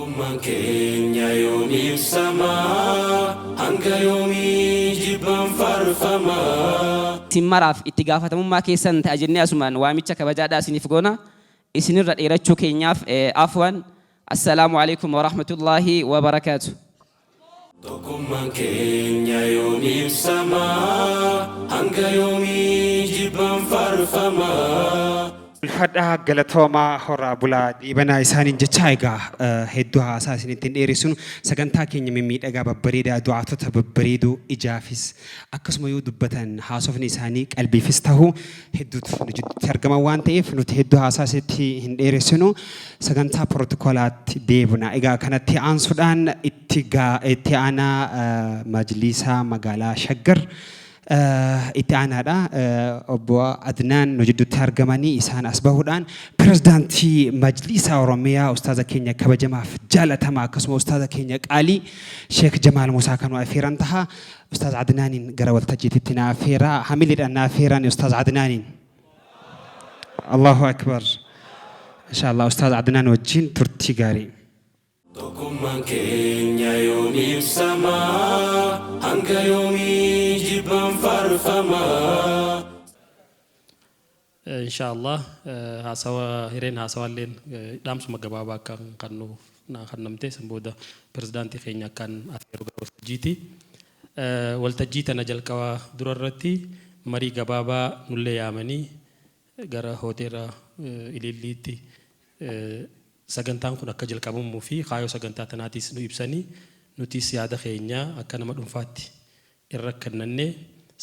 Tokkummaan keenya yoom ibsama? Hanga yoomii jibbaan faarfama? Isin maraaf itti gaafatamummaa keessan ta'a jennee asumaan waamicha kabajaadhaa isiniif goona. Isinirra dheerachuu keenyaaf afwan. Assalaamu alaikum wa rahmatullaahi wa barakaatu. Tokkummaan keenya yoom ibsama? Hanga yoomii jibbaan faarfama? Ulfadhaa galatoomaa horaa bulaa dhiibanaa isaaniin jechaa egaa hedduu haasaa isinitti hin dheeressinu sagantaa keenya mimmiidhagaa babbareedaa du'aatota babbareedoo ijaafis akkasuma yoo dubbatan haasofni isaanii qalbiifis tahu hedduutu nu jidduutti argaman waan ta'eef nuti hedduu haasaa isinitti hin dheeressinu sagantaa pirotokolaatti deebina. Egaa kanatti aansuudhaan itti itti aanaa majliisaa magaalaa Shaggar itti aanaadha. Obbo Adnaan nu jidduutti argamanii isaan as bahuudhaan pirezidaantii majliisaa Oromiyaa ustaaza keenya kabajamaaf jaalatamaa akkasuma ustaaza keenya qaalii Sheek Jamaal Musaa kan nu affeeran taha. Ustaaz Adnaaniin gara waltajjiititti na affeera. Hamileedhaan na affeeran Ustaaz Adnaaniin. Allahu Akbar. Inshallah Ustaaz Adnaan wajjin turtii gaarii. Tokkummaan keenya yoom ibsama? Hanga yoomii jibbaan faarfama? Inshaa Allah haasawa hireen haasawaalleen dhaamsuma gabaabaa akka kannuuf naa kannamte san booda pirezidaantii keenya akkaan afeeru gara waltajjiiti. Waltajjii tana jalqaba dura irratti marii gabaabaa nullee yaamanii gara hoteela Ililliitti sagantaan kun akka jalqabamuu fi kaayoo sagantaa tanaatiis nu ibsanii nutiis yaada keenya akka nama dhunfaatti irra kennannee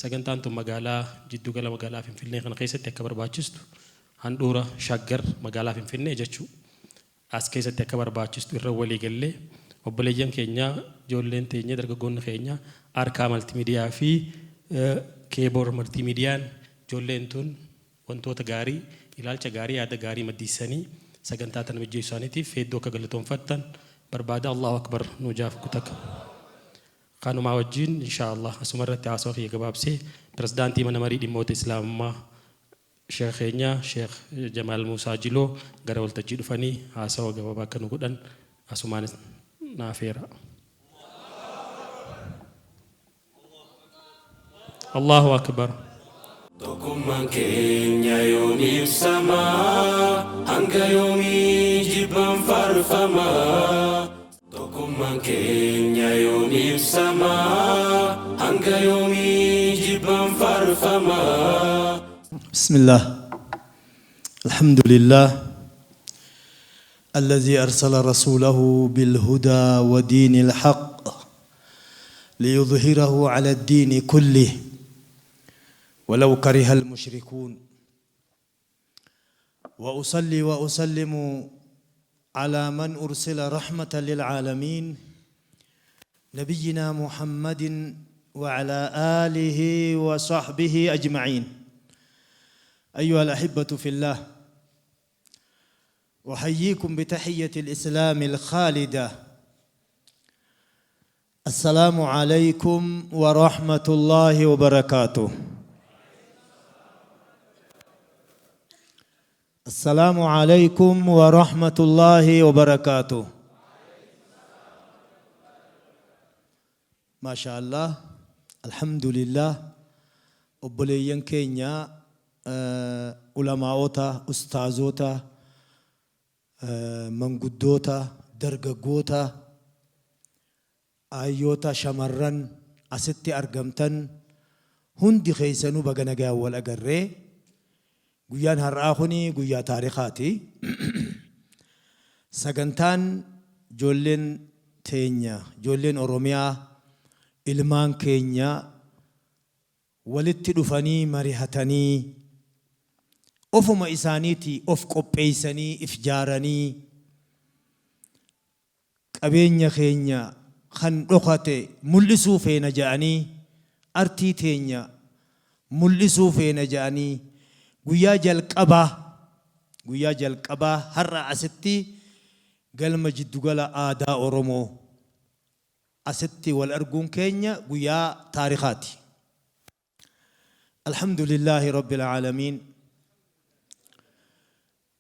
sagantaan tun magaalaa jiddu gala magaalaa Finfinnee kana keessatti akka barbaachistu handhuura Shaggar magaalaa Finfinnee jechuu as keessatti akka barbaachistu irra walii gallee obboleeyyan keenya ijoolleen teenya dargaggoonni keenya Arkaa Maltimidiyaa fi Keeboor Maltimidiyaan ijoolleen tun wantoota gaarii ilaalcha gaarii yaada gaarii maddiisanii sagantaa tana mijjeessuu isaaniitiif hedduu akka galatoonfattan barbaada. Allahu Akbar nuu jaaf kutaka. Kanumaa wajjiin inshaa Allah asuma irratti haasawa kiyya gabaabsee Pirezidaantii Mana Marii Dhimmoota Islaamummaa Sheekha keenya Sheekh Jamaal Muusaa Jiloo gara waltajjii dhufanii haasawa gabaabaa akka nu godhan asumaan na afeera. Allahu Akbar. Tokkummaan keenya yoom ibsama? Hanga yoomii jibbaan faarfama? Tokkummaan keenya yoom ibsama? Hanga yoomii jibbaan faarfama? بسم الله الحمد لله الذي أرسل رسوله بالهدى ودين الحق ليظهره على الدين كله ولو كره المشركون وأصلي وأسلم على من أرسل رحمة للعالمين نبينا محمد وعلى آله وصحبه أجمعين. أيها الأحبة في الله، أحييكم بتحية الإسلام الخالدة. السلام عليكم ورحمة الله وبركاته. السلام عليكم ورحمة الله وبركاته. ما شاء الله، الحمد لله. Obboleeyyan keenya ulamaa'ota, ustaazota, manguddoota, dargaggoota, ayyoota, shamarran asitti argamtan hundi keessanuu baga nagaan wal agarree. Guyyaan har'aa kuni guyyaa taarikaati. Sagantaan ijoolleen teenya, ijoolleen Oromiyaa, ilmaan keenya walitti dhufanii marihatanii ofuma isaaniitii of qopheessanii if jaaranii qabeenya keenya kan dhokate mul'isuu feena ja'anii, artii teenya mul'isuu feena ja'anii guyyaa jalqabaa har'a asitti galma jiddugala aadaa Oromoo asitti wal arguun keenya guyyaa taarikaati. الحمد لله رب العالمين.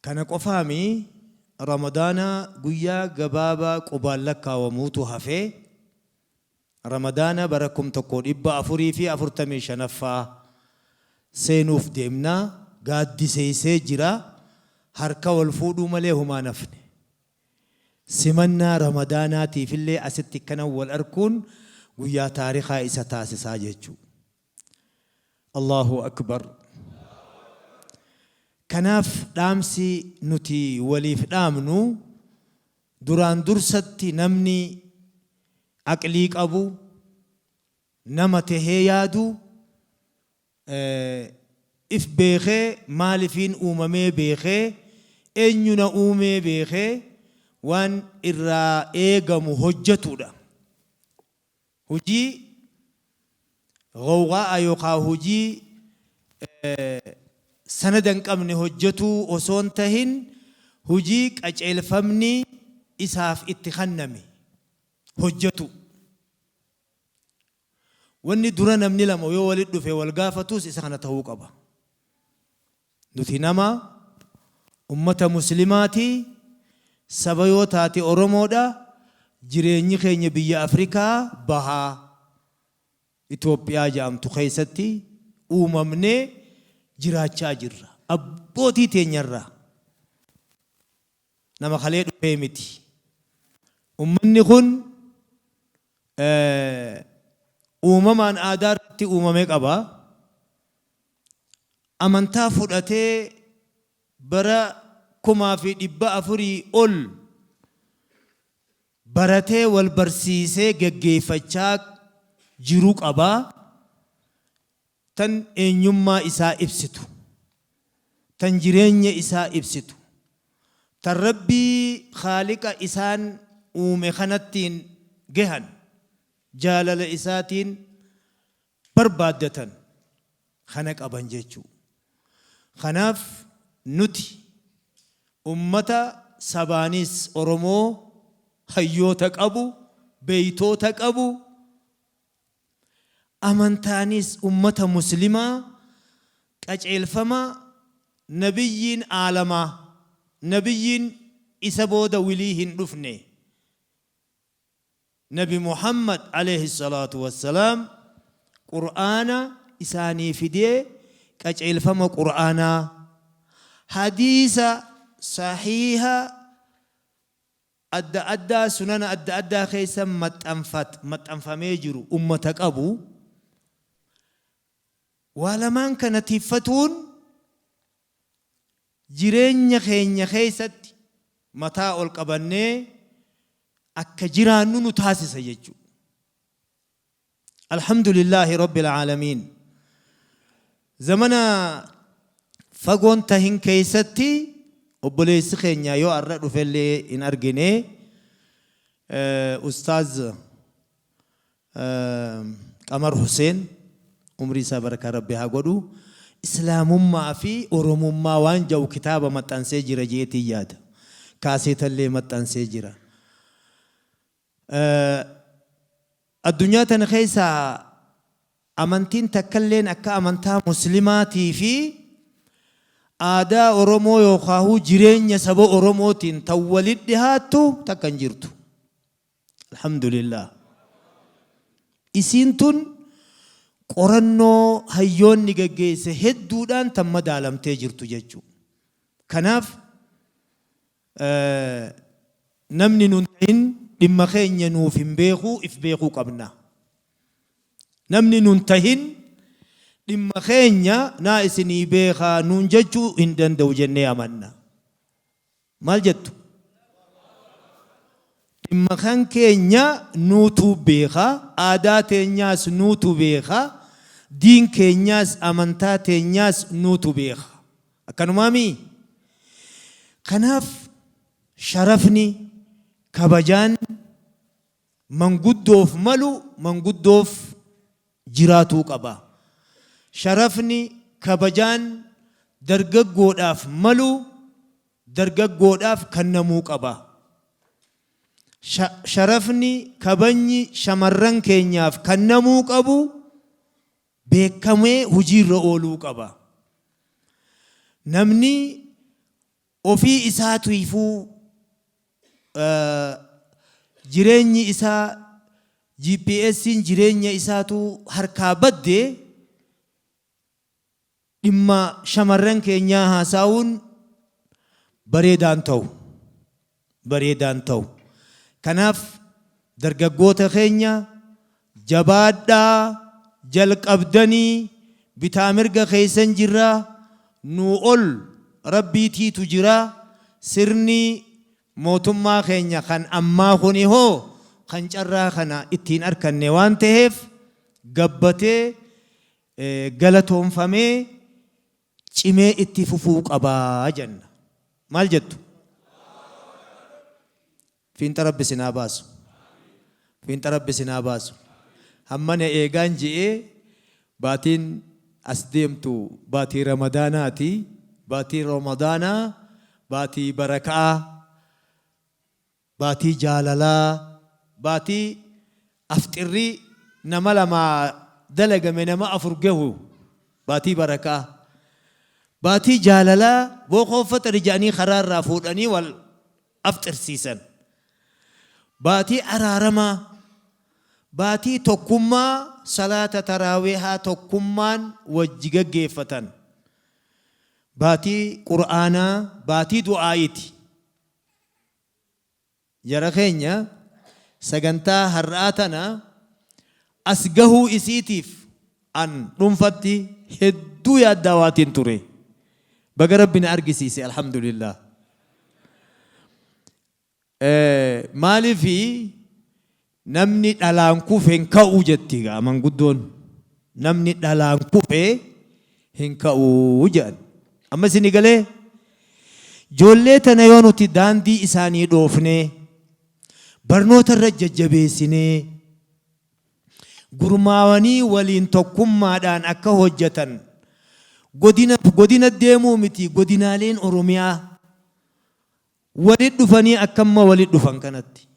Kana qofaami. Ramadaanaa guyyaa gabaabaa qubaan lakkaawamuutu hafee Ramadaana bara 1445ffaa seenuuf deemna. Gaaddiseessee jira. Harka wal fuudhuu malee humaa hin hafne. Simannaa Ramadaanaatiifillee asitti akkana wal arkuun guyyaa taarikaa isa taasisaa jechuu. Allahu Akbar. Kanaaf dhaamsi nuti waliif dhaamnu duraan dursatti namni aqlii qabu, nama tehee yaadu, if beekee maalifiin uumamee beekee, eenyu na uumee beekee waan irraa eegamu hojjatuudha. Hujii ghawghaa'a yookaa hujii sanada hin qabne hojjatuu osoo hin tahin hujii qaceelfamni isaaf itti khanname hojjatuu. Wanni dura namni lama yoo walitti dhufe wal gaafatuus isa kana tahuu qaba. Nuti nama ummata muslimaati, saba yoo taate Oromoodha, jireenyi keenya biyya Afrikaa bahaa Itoophiyaa ja'amtu keessatti uumamnee jiraachaa jirra. Abbootii teenyarraa. Nama kalee dhufee miti. Ummanni kun uumamaan aadaa irratti uumame qaba. Amantaa fudhatee bara 1400 ol baratee wal barsiisee geggeeffachaa jiru qaba. Tan eenyummaa isaa ibsitu, tan jireenya isaa ibsitu, tan Rabbii khaaliqa isaan uume kanattiin gehan, jaalala isaatiin barbaaddatan kana qaban jechuu. Kanaaf nuti ummata sabaanis Oromoo hayyoota qabu, beeytoota qabu, Amantaanis ummata muslimaa qaceelfama nabiyyiin aalamaa, nabiyyiin isa booda wilii hin dhufne, nabi Muhammad aleyhi salaatu wassalaam qur'aana isaanii fidee qaceelfama qur'aanaa, hadiisa sahiiha adda addaa sunana adda addaa keessa maxxanfat maxxanfamee jiru ummata qabu waa lamaan kana tiiffatuun jireenya keenya keessatti mataa ol qabannee akka jiraannu nu taasisa jechuudha. Alhamdulillaahi Rabbil Aalamiin. Zamana fagoon tahin keessatti obboleessi keenya yoo arra dhufellee hin argine Ustaaz Qamar Huseen umrii isaa barakaa Rabbi haa godhu Islaamummaa fi Oromummaa waan ja'u kitaaba maxxansee jira jeetiin yaada. Kaaseetallee maxxansee jira. Addunyaa tana keessa amantiin takkalleen akka amantaa muslimaatii fi aadaa Oromoo yookaahuu jireenya saba Oromootiin tan walit dhihaattu takka hin jirtu. Alhamdulillah. Isiin tun qorannoo hayyoonni geggeesse hedduudhaan tan madaalamtee jirtu jechuudha. Kanaaf Namni nun tahin dhimma keenya nuuf hin beekuu if beekuu qabna. Namni nun tahin dhimma keenya naa isinii beekaa nuun jechuu hin danda'u jennee amanna. Maal jettu? Dhimma kan keenya nuutu beeka, aadaa teenyaas nuutu beeka, diin keenyaas amantaa teenyaas nuutu beeka. Akkanumaamii? Kanaaf sharafni, kabajaan manguddoof malu manguddoof jiraatuu qaba. Sharafni, kabajaan dargaggoodhaaf malu dargaggoodhaaf kannamuu qaba. Sharafni, kabajni shamarran keenyaaf kannamuu qabu beekamee hojiirra ooluu qaba. Namni ofii isaatiifuu jireenyi isaa GPS'n jireenya isaatu harkaa badde dhimma shamarran keenyaa haasa'uun bareedaan ta'u. Bareedaan ta'u. Kanaaf dargaggoota keenya jabaadhaa jalqabdanii bitaa mirga keessan jirra nuu ol rabbiitiitu jira sirni mootummaa keenya kan ammaa kuni hoo kan carraa kana ittiin arkanne waan ta'eef gabbatee galatoomfamee cimee itti fufuu qaba jenna. Maal jettu? Fiinxa Rabbi isin haa baasu. Fiinxa Rabbi isin haa baasu. Hammana eegaan je'ee baatiin as deemtu baatii Ramadaanaati. Baatiin Ramadaanaa baatii baraka'aa, baatii jaalalaa, baatii afxirri nama lamaa dalagame nama 4 gehu, baatii barakaa, baatii jaalalaa bookoo faxari jedhanii karaa irraa fuudhanii wal afxirsiisan, baatii araaramaa, baatii tokkummaa salaata taraawihaa tokkummaan wajji gaggeeffatan, baatii qur'aanaa, baatii du'aa'iiti. Jara keenya sagantaa har'aa tana as gahuu isiitiif an dhunfatti hedduu yaaddaawaatiin ture. Baga Rabbi na argisiise alhamdulillah. Maaliif namni dhalaan kufe hin ka'u jetti egaa manguddoon. Namni dhalaan kufe hin ka'u jedhan. Amma isinii galee? Ijoollee tana yoo nuti daandii isaanii dhoofnee, barnoota irra jajjabeessinee, gurmaawanii waliin tokkummaadhaan akka hojjetan godina godina deemuu miti godinaaleen Oromiyaa Walit dhufanii akka amma walit dhufan kanatti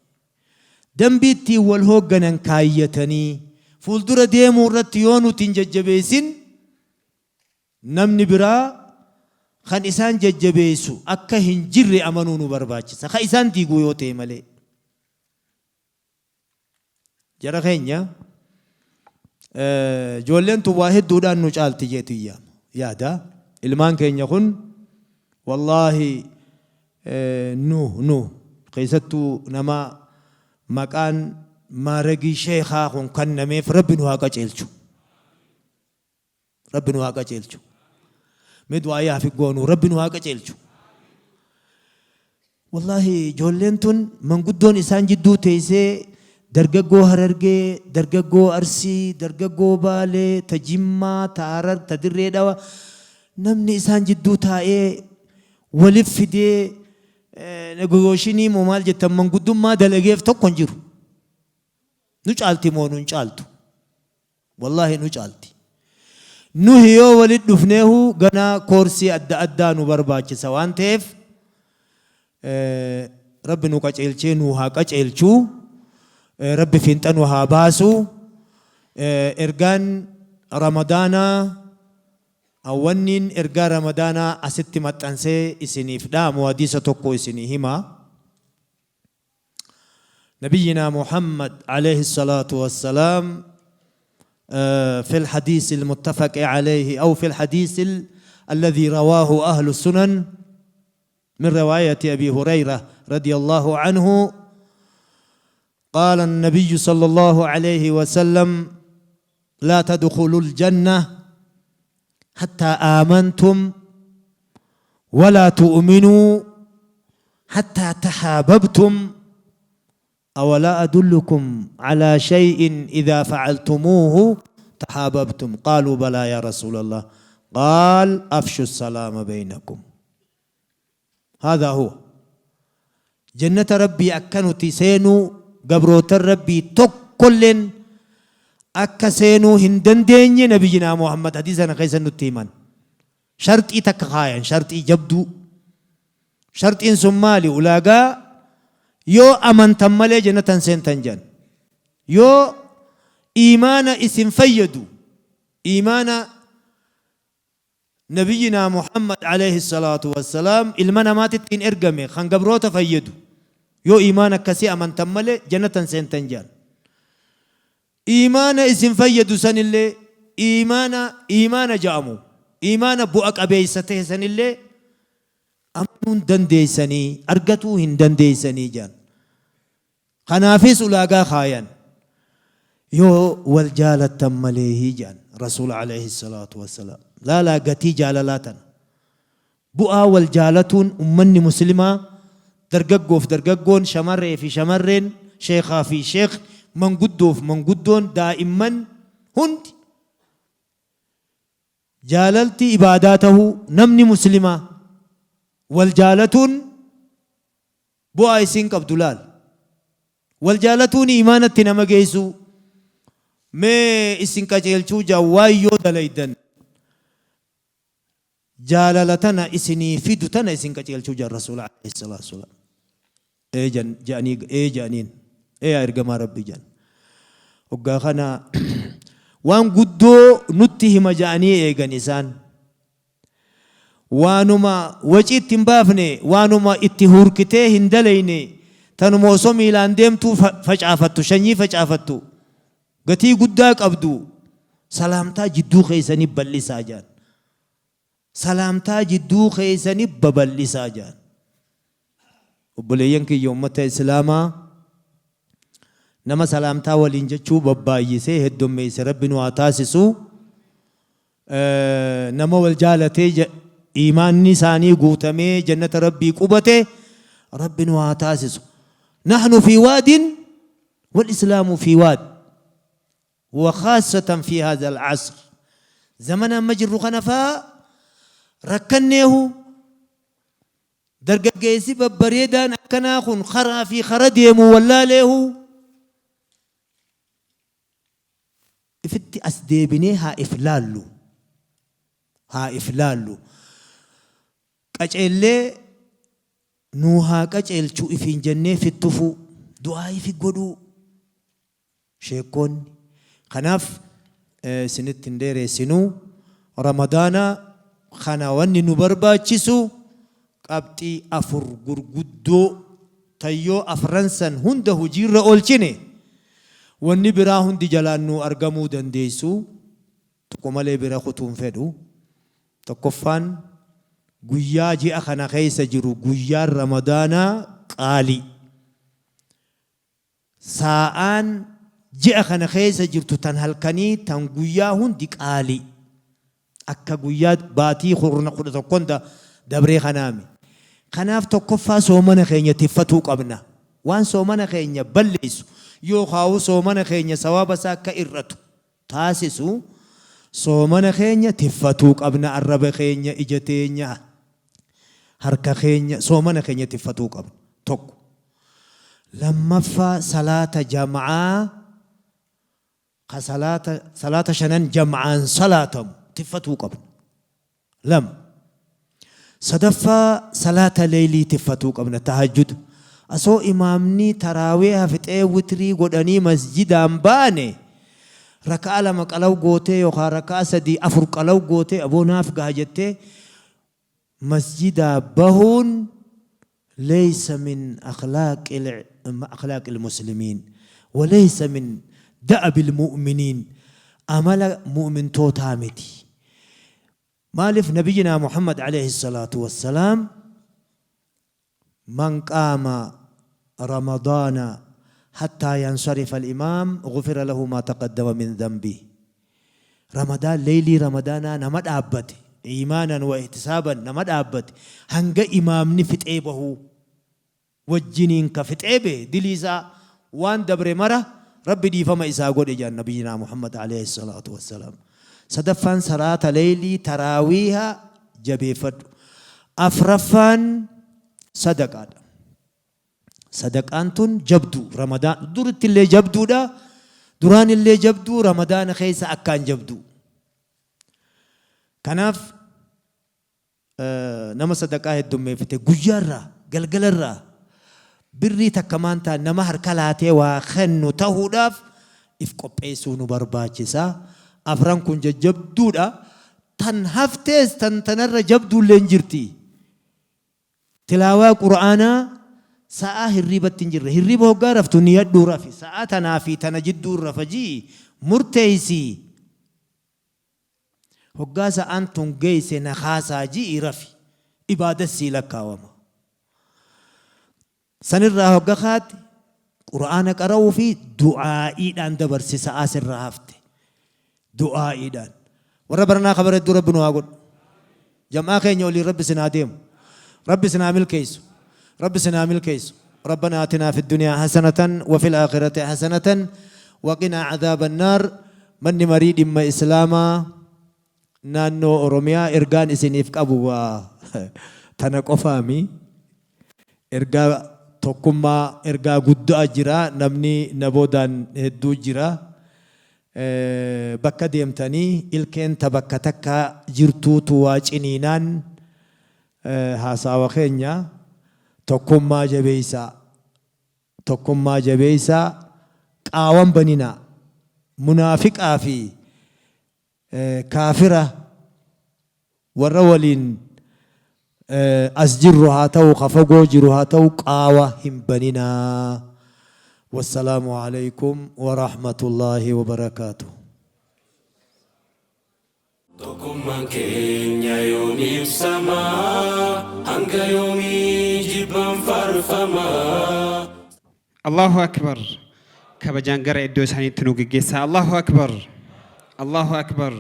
dambii ittiin wal hoogganan kaayyatanii fuuldura deemuu irratti yoo nuti hin jajjabeessin namni biraa kan isaan jajjabeessu akka hin jirre amanuu nu barbaachisa. Ka isaan diigu yoo ta'e malee. Jara keenya ijoolleen tun waa hedduudhaan nu caalti jeetu yaada. Ilmaan keenya kun wallaahi nu nu keessattuu nama maqaan maaragii sheekaa kun kannameef Rabbi nu haa qaceelchu. Rabbi nu haa qaceelchu. Mee du'aayii haa figgoonu. Rabbi nu haa qaceelchu. Wallaahi ijoolleen tun manguddoon isaan jidduu teessee dargaggoo Harargee, dargaggoo Arsii, dargaggoo Baalee, ta Jimmaa, ta Harar, ta Dirree Dhawa namni isaan jidduu taa'ee walif fidee negooshinii moo maal jettan manguddummaa dalageef tokko hin jiru. Nu caalti moo nu hin caaltu? Wallaahi nu caalti. Nuhi yoo walit dhufneehu ganaa koorsii adda addaa nu barbaachisa waan ta'eef Rabbi nu qaceelchee nuu haa qaceelchu. Rabbi fiinxa nu haa baasu. Ergaan Ramadaanaa wanniin ergaa Ramadaanaa asitti maxxansee isiniif dhaamu hadiisa tokko isinii hima. نبينا محمد عليه الصلاة والسلام في الحديث المتفق عليه أو في الحديث الذي رواه أهل السنن من رواية أبي هريرة رضي الله عنه قال النبي صلى الله عليه وسلم لا تدخلوا الجنة حتى آمنتم ولا تؤمنوا حتى تحاببتم أولا أدلكم على شيء إذا فعلتموه تحاببتم قالوا بلى يا رسول الله قال أفشوا السلام بينكم هذا هو جنة ربي akka nuti seenuu gabrootan Rabbii tokkolleen akka seenuu hin dandeenye Nabiyyinaa Muhammad hadiisa kana keessa nutti himan. Sharxii takka kaayan, sharxii jabduu. Sharxiin sun maali? Ulaagaa yoo amantan malee jannata hin seentan jedhan. Yoo iimaana isin fayyadu, iimaana Nabiyyinaa Muhammad aleyhi salaatu wassalaam ilma namaatittiin ergame kan gabroota fayyadu Yoo iimaana akkasii amantan malee jannata hin seentan jedhan. Iimaana isin fayyadu sanillee iimaana iimaana ja'amu iimaana bu'a qabeeysa tahe sanillee amanuu hin dandeeysanii argatuu hin dandeeysanii ja'an. Kanaafis ulaagaa kaayan. Yoo wal jaalattan maleehi ja'an Rasuul alayhi salaatu wassalaam. Laalaa gatii jaalalaa tana. Bu'aa wal jaalatuun ummanni muslimaa dargaggoof dargaggoon, shamarree fi shamarreen, sheekhaa fi sheekni, manguddoof manguddoon, daa'imman hundi jaalalti ibaadaa tahuu namni muslimaa wal jaalatuun bu'aa isiin qabdu laal. Wal jaalatuun iimaanatti nama geessuu mee isin qaceelchuu ja'an waan yoo dalaydan Jaalala tana isinii fidu tana isin qaceelchuu jedhan Rasuula aleyhi salaatu wassalaam. Ee jan je'anii ee je'aniin. Ee yaa ergamaa Rabbii je'an. Hoggaa kana waan guddoo nutti hima je'anii eegan isaan. Waanuma wacii itti hin baafne, waanuma itti huurkitee hin dalayne, tanuma osoo miilaan deemtuu facaafattu, shanyii facaafattu, Gatii guddaa qabdu salaamtaa jidduu keessanii bal'isaa ja'an. Salaamtaa jidduu keessanii babal'isaa ja'an. Obboleeyyan kiyya ummata Islaamaa nama salaamtaa waliin jechuu babbaayyisee heddommeeyse Rabbi nu haa taasisu. Nama wal jaalatee iimaanni isaanii guutamee jannata Rabbii qubate Rabbi nu haa taasisu. Nahnu fi waadin wal islaamu fi waad wa khaasatan fi haadha al-asr. Zamana amma jirru kana faa rakkanneehu dargaggeessi babbareedaan akkanaa kun karaa fi kara deemu wallaaleehu Ifitti as deebinee haa if laallu. Haa if laallu. Qaceellee nuu haa qaceelchu ifiin jennee fittufuu. Du'aa'ii ifi godhuu. Sheekkoonni. Kanaaf isinitti hin dheereessinuu. Ramadaana kana wanni nu barbaachisu qabxii 4 gurguddoo tan yoo afran san hunda hujiirra oolchine wanni biraa hundi jalaan nuu argamuu dandeessu tokko malee bira kutuu hin fedhu. Tokkoffaan guyyaa ji'a kana keessa jiru guyyaan Ramadaanaa qaalii. Saa'aan ji'a kana keessa jirtu tan halkanii tan guyyaa hundi qaalii. Akka guyyaa baatii kurna 11n dabree kanaami. Kanaaf tokkoffaa soomana keenya tiffatuu qabna. Waan soomana keenya balleessu yookaawu soomana keenya sawaaba isaa akka ir'atu taasisu soomana keenya tiffatuu qabna arraba keenya, ija teenya, harka keenya soomana keenya tiffatuu qabna. Tokko. Lammaffaa salaata jam'aa ka salaata salaata shanan jam'aan salaatamu tiffatuu qabna. 2. Sadaffaa salaata leeylii tiffatuu qabna tahajjuda. Asoo imaamni taraawiha fixee witrii godhanii masjidaan baane raka'a 2 qalaw gootee yookaan raka'a 3 4 qalaw gootee aboo naaf gaha jettee Masjidaa bahuun laysa min akhlaaqil muslimiin wa laysa min da'abil mu'miniin amala mu'mintootaa miti. Maalif Nabiyyinaa Muhammad alayhi salaatu wassalaam man qaama ramadaana hattaa yansarifa al-imaam ghufira lahu maa taqaddama min dhanbihi. Ramadaan leeylii ramadaanaa nama dhaabbate iimaanan wa ihtisaaban nama dhaabbate hanga imaamni fixee bahuu wajjiniin ka fixee bahe dilii isaa waan dabre mara Rabbi dhiifama isaa godhe jedhan Nabiyyinaa Muhammad alayhi salaatu wassalaam. Sadaffaan salaata leeylii taraawiiha jabeeffadhu. Afraffaan sadaqaadha. Sadaqaan tun jabduu ramadaan duritti illee jabduudha. Duraan illee jabduu ramadaana keessa akkaan jabduu. Kanaaf nama sadaqaa heddummeeffite guyyaarraa galgalarraa birrii takka maantaa nama harka laatee waa kennu tahuudhaaf if qopheessuu nu barbaachisa. Afran kun jajjabduudha. Tan haftees tan tanarra jabduullee hin jirti. Tilaawaa Qur'aanaa Sa'aa hirriibatti hin jirre. Hirriiba hoggaa raftu niyadhuu rafi. Sa'aa tanaa fi tana jidduun rafa ji'i murteeysi. Hoggaa sa'aan tun geeyse na kaasaa ji'i rafi. Ibaadat sii lakkaawama. Sanirraa hogga kaate Qur'aana qara'uu fi du'aa'iidhaan dabarsi sa'aa sirraa hafte. Du'aa'iidhaan. Warra baranaa ka bareedduu Rabbi nu haa godhu. Jam'aa keenya oliin Rabbi isin haa deemu. Rabbi isin haa milkeessu. Rabbi isin haa milkeessu. ربنا آتنا في الدنيا حسنة وفي الآخرة حسنة وقنا عذاب النار manni marii dhimma islaamaa naannoo Oromiyaa ergaan isiniif qabu waa tana qofaami. Ergaa tokkummaa ergaa guddaa jira namni na boodaan hedduu jira. Bakka deemtanii ilkeen ta bakka takka jirtuutu waa ciniinaan haasawa keenya tokkummaa jabeessaa. Tokkummaa jabeessaa qaawan baninaa. Munaafiqaa fi kaafira warra waliin as jirru haa ta'u ka fagoo jiru haa ta'u qaawa hin baninaa. Wassalaamu alaikum wa rahmatullaahi wa barakaatuh. Tokkummaan keenya yoom ibsama? Hanga yoomii jibbaan faarfama? Allahu Akbar kabajaan gara iddoo isaaniitti nu geggeessaa. Allahu Akbar Allahu Akbar.